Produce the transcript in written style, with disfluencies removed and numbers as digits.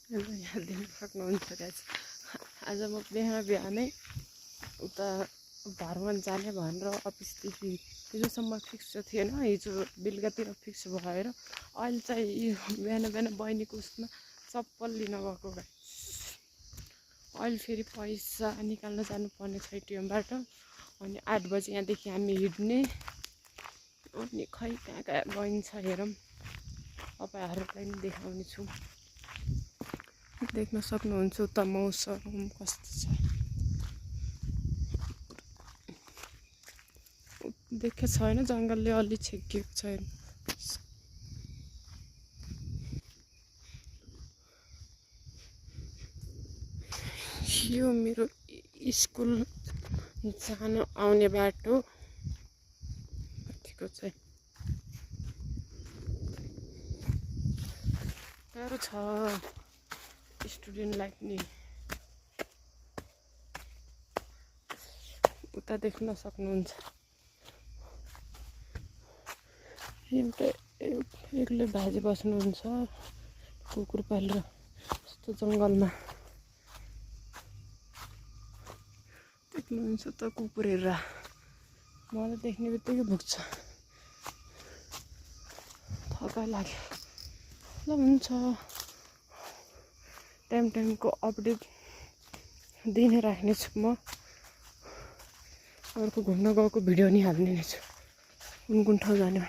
यहाँ देख्न सक्नुहुन्छ गाइस। आज म बिहानै उता भरवन जाने भनेर अफिसदेखि हिजोसम्म फिक्स थिएन, हिजो बेलुकातिर फिक्स भएर अहिले चाहिँ यो बिहान बहिनीको उसमा चप्पल लिन गएको गाइस। अहिले फेरि पैसा निकाल्न जानुपर्ने छ एटिएमबाट। अनि 8 बजी यहाँदेखि हामी हिँड्ने। अनि खै कहाँ कहाँ गइन्छ हेरौँ, तपाईँहरूलाई पनि देखाउने छु। देख्न सक्नुहुन्छ उता मौसम कस्तो छ, देखेको छैन, जङ्गलले अलि छेकिएको छैन। यो मेरो स्कुल जान आउने बाटो कतिको चाहिँ गाह्रो छ स्टुडेन्टलाई पनि। उता देख्न सक्नुहुन्छ एउटा एक्लै बाजे बस्नुहुन्छ कुकुर पालेर यस्तो जङ्गलमा। देख्नुहुन्छ त कुकुर हेरेर मलाई देख्ने बित्तिकै भुक्छ, थकाइ लाग्यो। ल हुन्छ, टाइमको अपडेट दिने राख्नेछु म। अर्को घुम्न गएको भिडियो नि हाल्ने नै छु, कुन ठाउँ जाने।